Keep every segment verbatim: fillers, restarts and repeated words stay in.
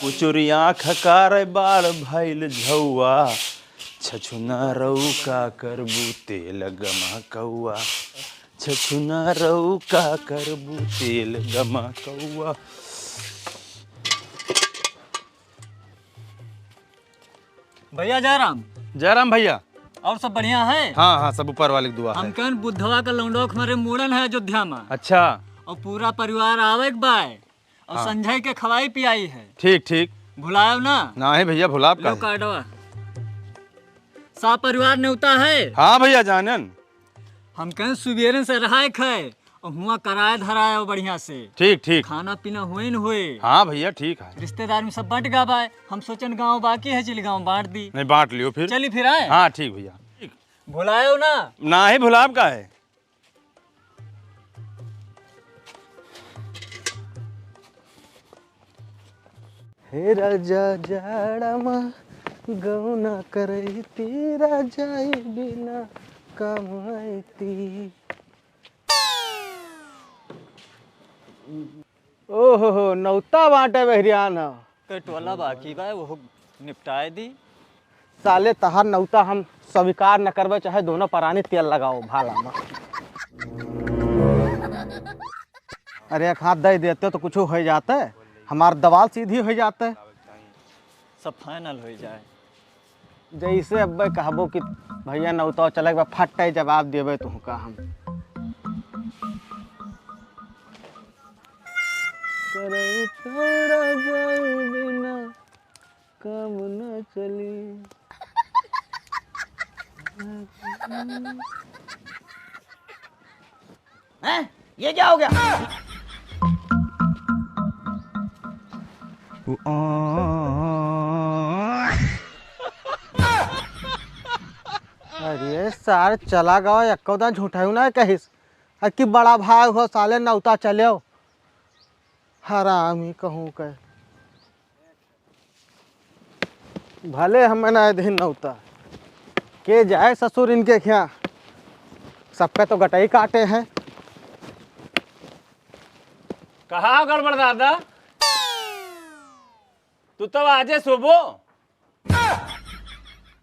उचुरिया खकार बार भइल झौआ, छछुना रऊ का करबू तेल गमा कौआ, छछुना रऊ का करबू तेल गमा कौआ। भैया जयराम। जयराम भैया। और सब बढ़िया है? हाँ, हाँ, सब ऊपर वाले की दुआ है। हम कहन बुधवा का लौंडोक मारे मूड़न है अयोध्या में। अच्छा। और पूरा परिवार आवे के बाय। और हाँ। संजय के खवाई पियाई है। ठीक, ठीक। भुलायो ना। नाही भैया, भुलाब लो काहे? कार्डवा। सा परिवार नेवता है। हाँ भैया, जानन। हम कहन सुबेरन से रहाय खाए और हुआ कराए धराए और बढ़िया से। ठीक, ठीक। खाना पीना हुए न हुए। हाँ भैया, ठीक है। रिश्तेदार में सब बंट गा बाय। हम सोचन गाँव बाकी है, चली गाँव बांट दी। नहीं, बांट लियो फिर। चली फिर आए। हाँ, ठीक भैया। भुलायो ना। नाही भुलाब काहे? हे राजा जाड़मा गौना करैती, राजा ई बिना काम अइती। ओहो हो, नौता बाटे बहरियान ह। के टोला बाकी बा, वो निपटाए दी। साले तहार नौता हम स्वीकार न करबे, चाहे दोनों परानी तेल लगाओ भाला में। अरे एक हाथ दे देते तो कुछ हो जाते, हमार दवाल सीधी हो जाते। सब फाइनल हो जाए। जैसे अब्बे कहबो कि भैया नौता चले के बा, फट्टे जवाब देबे तुहका हम। करे तोरा जाए बिना काम न चली। हैं? ये क्या हो गया? अरे सार चला गवा, एक्को दान झूठायु ना कहिस। अ कि बड़ा भाई हो साले नौता चलेव। हरामी कहूँ के। भले हमें ना दिन नौता। के जाए ससुर इनके खिया। सबके तो गटई काटे हैं। कहाँ गड़बड़ दादा? तू तो आजे सोबो।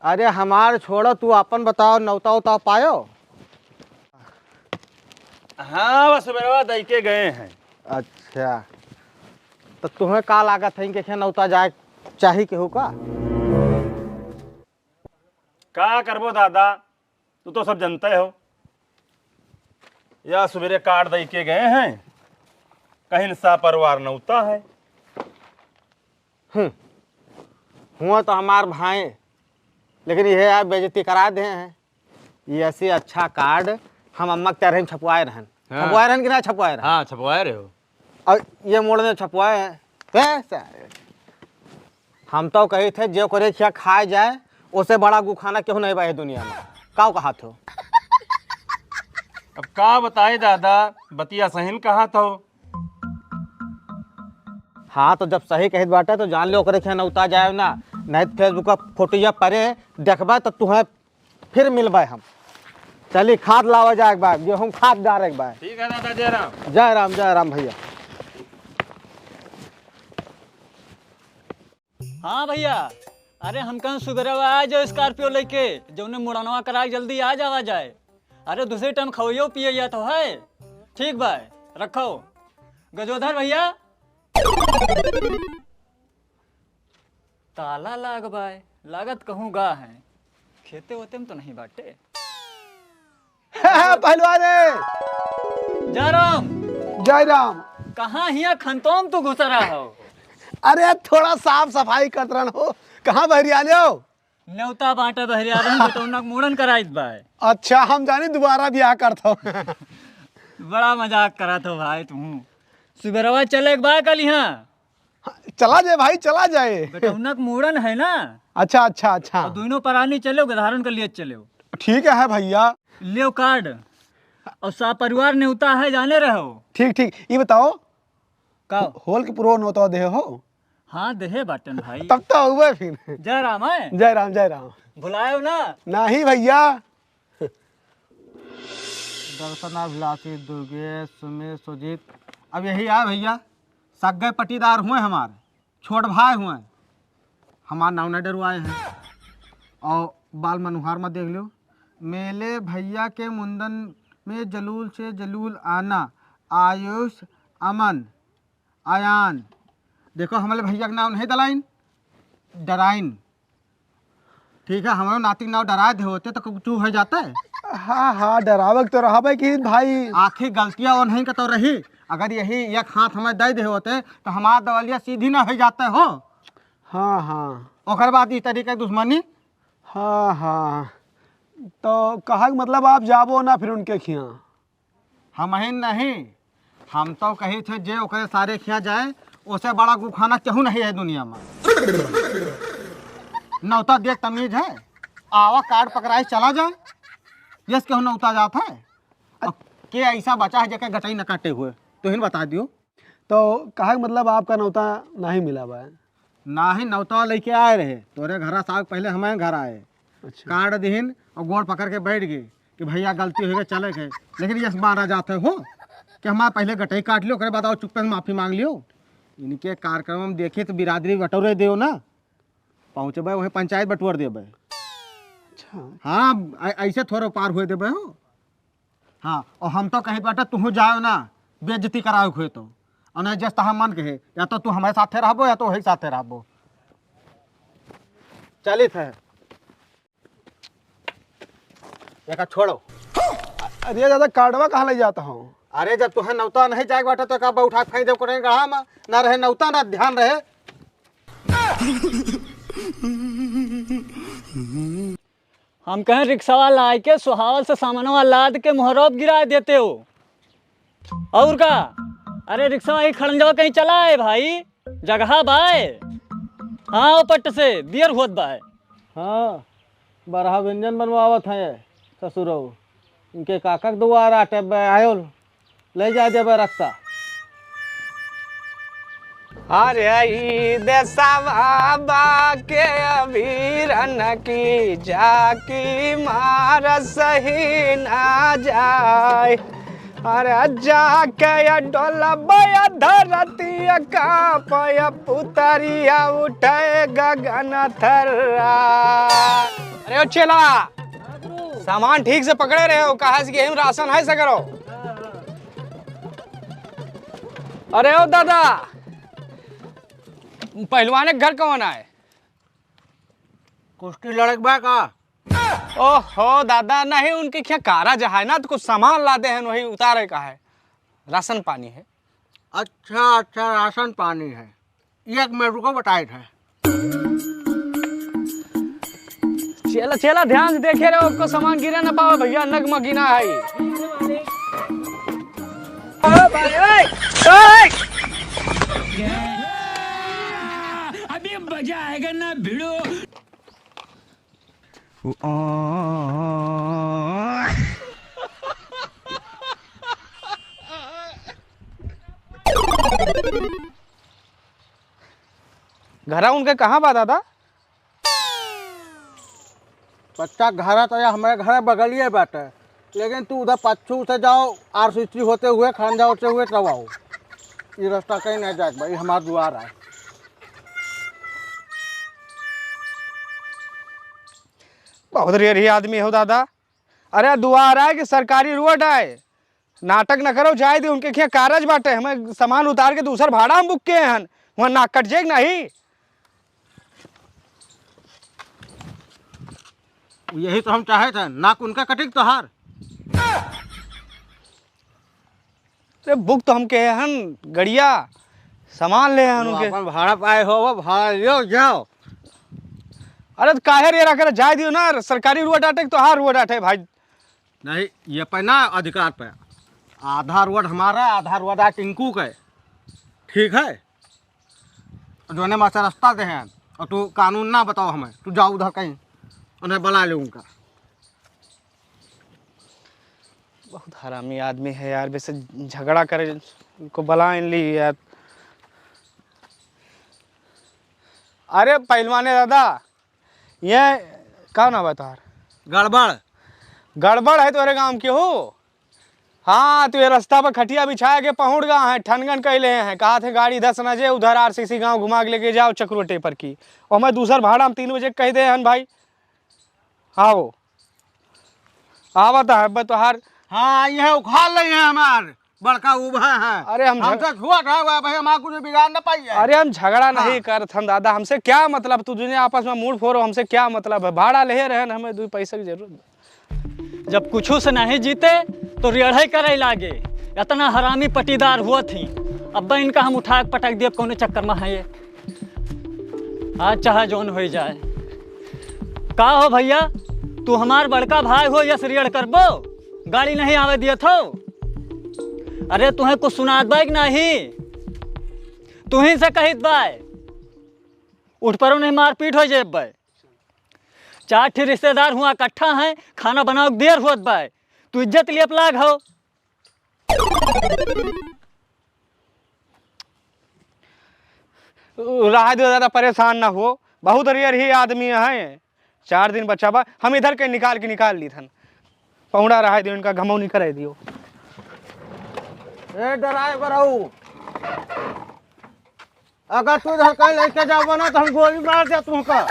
अरे हमार छोड़ो, तू आपन बताओ, नौता उता पायो? हाँ, बस सुबेरवा दई के गए हैं। अच्छा, तो तुम्हें का लागत है, इनके खेन नौता जाए चाही केहू का? का करबो दादा, तू तो सब जनते हो। या सुबेरे कार्ड दई के गए हैं, कहिन सा परिवार नौता है। हम्म, हुआ तो हमार भाई, लेकिन यह यार बेइज्जती करा दे हैं। ये ऐसे अच्छा कार्ड हम अम्मा के चरही में छपवाए रहन। हाँ। छपवाए रहन कि ना छपवाए रहन? हाँ, छपवाए रहे हो। और ये मोड़ में छपवाए हैं। ते सारे। हम तो कही थे, जे करे खिया खाए जाए, उसे बड़ा गुखाना क्यों नहीं बा ये दुनिया में। काउ कहा थो? अब का बताई दादा, बतिया सही न कहा थो। हाँ, तो जब सही कहित बाटे, तो जान ले ओकरे खेन उता जाए ना, नहीं तो Facebook पर फोटो या परे देखबा, तो तुहें फिर मिलबे हम। चली, खाद लावा जाए एक बार, गेहूं खाद डारे एक बार। ठीक है दादा, जय राम। जय राम, जय राम भैया। हाँ भैया, अरे हम कहन सुबेरवा आ जाओ Scorpio लेके, जौने मुड़नवा करा के जल्दी आ जावा जाए। अरे दूसरी टाइम खवैयो पिए या तो है। ठीक बा, रखो। गजोधर भैया, ताला लाग बाय, लागत कहूँ गा है, खेते ओते में तो नहीं बाटे। पहलवान है। जय राम। जय राम। कहाँ हिया खंतोम तू घुस रहा हो? अरे थोड़ा साफ सफाई करत रहन हो। कहाँ बहरियाने हो? नेवता बांटे बहरिया रहन, बेटौना के मूड़न कराइत बाय। अच्छा, हम जानी दोबारा ब्याह करत हो। बड़ा मजाक करत हो भाई तू। सुबेरवा चले के बा कल यहाँ। हाँ, चला जाए भाई, चला जाए। बेटौना के मूड़न है ना। अच्छा, अच्छा, अच्छा। और दोनों परानी चले, गधारन के लिए चले। ठीक है भैया। लियो कार्ड। और सा परिवार नेवता है, जाने रहो। ठीक, ठीक। ये बताओ, का? होल के पूर्व नौता देहे हो? हाँ, देहे बाटन भाई। तब तो हुए फिर। जय राम है। जय राम, जय राम। भुलायो ना। नहीं भैया। दर्शन अभिलाषी, दुर्गेश, सुमेश, सुजीत, अब यही आए भैया, सग्गे पटीदार हुए हमारे। छोट भाई हुए, हमार नाव न डरवाए हैं। और बाल मनुहार मत देख लो, मेले भैया के मुंडन में जलूल से जलूल आना, आयुष, अमन, अयान। देखो, हमरे भैया के नाव नहीं दलाइन, डराइन। ठीक है, हमरो नाती के नाव डराए दे होते तो कुछ हो जाता है। हाँ, हाँ, डरावे के तो रहबे की भाई। आखिर गलतियाँ वो नहीं का तो रही, अगर यही एक हाथ हमें दे दे होते तो हमार दवलिया सीधी ना हो जाते हो। हाँ, हाँ। ओकर बाद इस तरीके की दुश्मनी। हाँ, हाँ। तो कहा के मतलब आप जाबो ना फिर उनके खियाँ? हम ही नहीं, हम तो कही थे जे ओकरे सारे खिया जाए, ओसे बड़ा गुखाना केहू नहीं है दुनिया में। नौता देख तमीज है, आवा कार्ड पकड़ाई चला जाए, यस केहू नौता जात है। अब के ऐसा बचा है जेकर गटई न काटे हुए, तो हिन बता दियो। तो कहा के मतलब आपका नौता नहीं मिला बा? नाही, नौतवा लेके आए रहे, तोरे घरा से आवे पहले हमारे घर आए। अच्छा। कार्ड दिहिन और गोड़ पकड़ के बैठ गए कि भैया गलती हो गई, चले गए। लेकिन यस मारा जाते हो कि हमारा पहले गटई काट लियो, ओकरे बाद आओ चुप्पे से माफी मांग लियो। इनके कार्यक्रम में देखिए तो बिरादरी बटोरे देओ ना, पहुँचबे वहीं पंचायत बटोर देबे। अच्छा। हाँ, ऐ-, ऐसे थोड़े पार हुए देबे हो। हाँ, और हम तो कहित बाटे, तुहू जाओ ना, बेइज्जती करावे हुए तो। और नहीं, जस तहार मन कहे, या तो तू हमारे साथे रहबो, या तो वही साथे रहबो। चलित है। एका छोड़ो। अरे दादा, कार्डवा कहाँ ले जाता हूँ? अरे, जब तुहे नौता नहीं जाए बाटे, तो का उठा के फेंक दे, कोने गढ़ा में, ना रहे नौता, ना ध्यान रहे। हम कहें रिक्शा वाला आए के सुहावल से सामानवा लाद के मोहरब गिरा देते हो। और का? अरे रिक्शा ही खड़ंजवा कहीं चला है भाई, जगह बाय। हाँ, ओ पट्ट से बियर होत बाय। हाँ, बरहा व्यंजन बनवावत हैं ससुरऊ। इनके काका के दुआर आटे बे आयोल। ले जा देबे रस्ता। अरे ई देशवा बा के अभी रन की जाकी मार सही ना जाए। अरे जाके डोलबे धरती कांपे पुतरिया उठे गगन थर्रा। अरे ओ चेला, सामान ठीक से पकड़े रहे हो, कहा से कि यही राशन है सगरो। अरे ओ दादा, पहलवान के घर कौन आए? कुश्ती लड़क बा का? ओहो दादा, नहीं, उनके क्या कारा जहाँ है ना, तो कुछ सामान ला दे हैं, वही उतारे का है, राशन पानी है। अच्छा, अच्छा, राशन पानी है। एक मिनट रुको, बताए थे। चेला, चेला, ध्यान से देखे रहो, को सामान गिरे ना पावे भैया, नग मगीना है। अभी मजा आएगा ना भिड़ो। घरा उनके कहाँ बा दादा? बच्चा, घरा तो या हमारे घर बगलिए बाटे, लेकिन तू उधर पच्छू से जाओ, आरसीसी होते हुए, खड़ंजा होते हुए तब आओ। ये रास्ता कहीं नहीं जाए भाई, हमारा दुआर है। बहुत रेरही आदमी हो दादा। अरे दुआर आए कि सरकारी रोड आए, नाटक न करो, जाए दे, उनके खिया कारज बाटे, हमें सामान उतार के दूसर भाड़ा हम बुक किए हन, वहाँ नाक कट जाए कि नहीं। यही तो हम चाहे थे, नाक उनका कटिक तोहार। अरे बुक तो हम कहे हन गड़िया, सामान ले हन वो उनके। अपन भाड़ा पाए हो, वो भाड़ा लियो जाओ। अरे तो काहे रे रख जाए दियो ना, सरकारी रोड आटे कि तोहार रोड आटे भाई। नहीं, ये पे ना अधिकार पे आधा रोड हमारा, आधा रोड आ टिंकू के, ठीक है? जोने मास्टर रास्ता दे हैं और तू कानून ना बताओ हमें, तू जाओ उधर कहीं, उन्हें बुला ले उनका। बहुत हरामी आदमी है यार, वैसे झगड़ा करे को बुला इन ली यार। अरे पहलवाने दादा, ये का नाम है तोहार? गड़बड़। गड़बड़ है तोरे गांव के हो? हाँ, तो ये रस्ता पर खटिया बिछाए के पहुँच गया है, ठनगन कइ ले हैं, कहा थे गाड़ी दस बजे उधर आरसीसी गाँव घुमा के लेके जाओ चक्रोटे पर की, और मैं दूसर भाड़ा हम तीन बजे कहि दे हन भाई। हाँ वो आवत है, अब तोहार हाँ, ये उखाड़ ले हैं हमार। बड़का उभा है। अरे हम झग- हमसे छुआ था हुआ भाई, हमारा कुछ बिगाड़ ना पाई है। अरे हम झगड़ा हाँ। नहीं करत हन दादा, हमसे क्या मतलब, तू दुनिया आपस में मूड़ फोड़ो, हमसे क्या मतलब है, भाड़ा ले रहन, हमें दो पैसे की जरूरत बा। जब कुछ से नहीं जीते तो रियढ़ई करे लागे, इतना हरामी पटीदार हुआ थी, अब इनका हम उठा के पटक दिए कौन चक्कर में है ये। आज चाहे जौन होई जाए। का हो भइया, तू हमार बड़का भाई हो, यस रियड़ करबो? गाड़ी नहीं आवे दियत हो? अरे तुहें कुछ सुनात बा कि नहीं? तुहीं से कहित बा, उठ परो नहीं मारपीट हो जाए बा। चार ठे रिश्तेदार हुआ इकट्ठा हैं, खाना बनावे के देर होत बा, तू इज्जत लिए लाग हो। रहा दो दादा, परेशान ना हो, बहुत रियर ही आदमी है, चार दिन बचा बा, हम इधर के निकाल के निकाल ली थन। पहुड़ा रहा दो, इनका घमौनी करे दियो। ए डराए बरऊ, अगर तू इधर कहीं लेके जाओ ना तो हम गोली मार दे तुमका।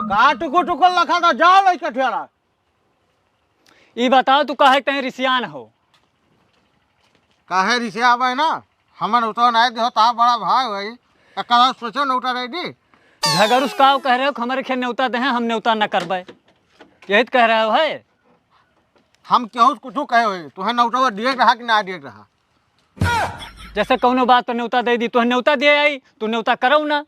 का टुकुर टुकुर लखा था, जाओ लेके ठेला। ई बताओ, तू काहे तैं रिसियान हो? काहे रिसियाबे ना? हमन उतना नहीं देहो, ता बड़ा भाई भाई। एकर सोचो नौटा नहीं दी। झगरुस काव कह रहे हो कि हमरे खेत नेवता दे हैं, हम नेवता न करबे। यही तो कह रहे हो है। हम केहू से कुछ कहे होई, तुहें नेवता दिए रहा कि ना दिए रहा? जैसे कौनो बात पर नेवता दे दी, तुहें नेवता दिए आई, तू नेवता करौ ना।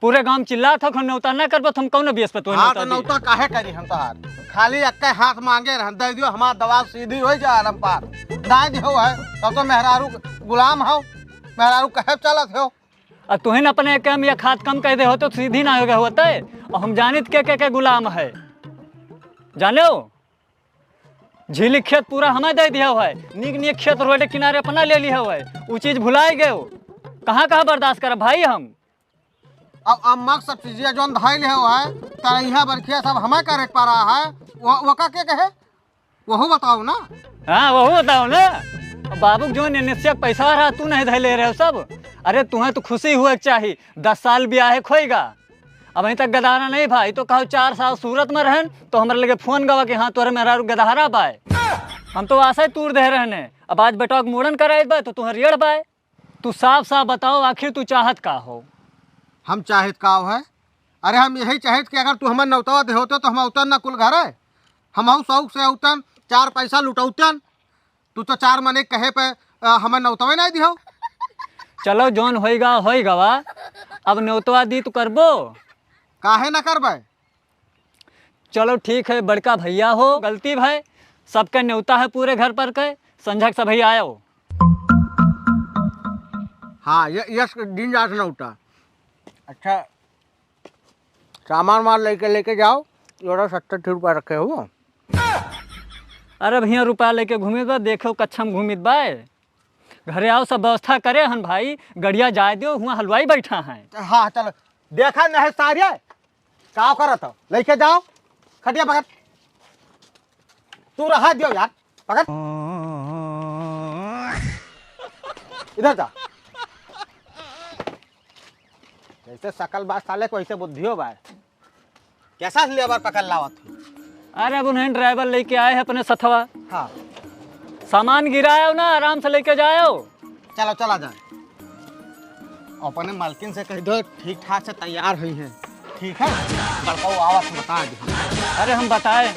पूरे गांव में चिल्लात हो, हम नेवता ना करबो, तो हम कौनो बेस पे तुहें हाँ, नेवता तो दी? नेवता काहे करी हम तोहार? खाली एक्के हाथ मांगे रहन, दे दियो, हमार दवा सीधी होई जा आलम पार। ना दियो है, तब तो मेहरारू गुलाम हो, मेहरारू कहे चलत हो। अब तुहें अपने के हम एक हाथ कम कह दे हो तो सीधी ना हो गए होते। और हम जानित के, के, के गुलाम है, जाने हो? झीली खेत पूरा हमें दे दिया हुआ है, नीक नीक खेत रोड किनारे अपना ले लिया हुआ है, वो चीज भुलाए गए हो। कहाँ कहाँ बर्दाश्त करब भाई हम? अब अम्मा के सब चीजिया जौन धाई लिया हुआ है, तरैया बरखिया सब हमें करे के पड़ा है, वो, वो का के कहे? वहू बताओ ना। हाँ, वहू बताओ ना। अब बाबू के जौन एनएससीए के पैसा रहा, तू नहीं धै ले रहे हो सब। अरे, तुहें तो खुशी हुए के चाही, दस साल ब्याहे खोइगा, अबहीं तक गदहारा नहीं भाई। तो कहो, चार साल सूरत में रहन, तो हमरे लगे फोन गवा कि हाँ, तोरे मेहरारू गदहारा बाय। हम तो आशा ही तूर दे रहने, अब आज बेटवा के मूड़न कराए बाय, तो तुहें रियड़ बाय। तू साफ साफ बताओ, आखिर तू चाहत का हो? हम चाहित का है? अरे, हम यही चाहित कि अगर तू हमें नौतवा दे होते तो हम अउतन ना कुल घरे, हम हऊ शौक से अउतन, चार पैसा लुटौतन। तू तो चार मने कहे पे, अ, हमें नौतवे नहीं दिहो। चलो, जौन होइगा, होइगा वा। अब नौतवा दी तो करबो? काहे ना करबे? चलो ठीक है, बड़का भैया हो, गलती भाई, सबके न्योता है पूरे घर पर के, संझक सभई आयो। हाँ, ये, ये दिन जात नौता। अच्छा, सामान वामान लेके, लेके जाओ, जोड़ा सत्तर रुपया रखे हो। अरे भैया, रुपया लेके घूमित बा, देखो कच्छा में घूमित बा। घरे आओ, सब व्यवस्था करे हन भाई, गड़िया जाए दियो, हुआं हलवाई बैठा है। हाँ, चलो, देखा नहीं सारे, का करत हो? लेके जाओ, खटिया पकड़। तू रहा दियो यार, पकड़। इधर जा। जैसे शकल बा साले को, वैसे बुद्धियो बा। कैसा लेबर पकड़ लावत हो? अरे, अब उन्हें ड्राइवर लेके आए हैं अपने सथवा। हाँ। सामान गिरायो ना, आराम से लेके जायो। चलो, चला जाए। अपने मालकिन से कह दो, ठीक ठाक से तैयार हुई हैं। ठीक है? बड़का आवत, बता दे। अरे, हम बताए।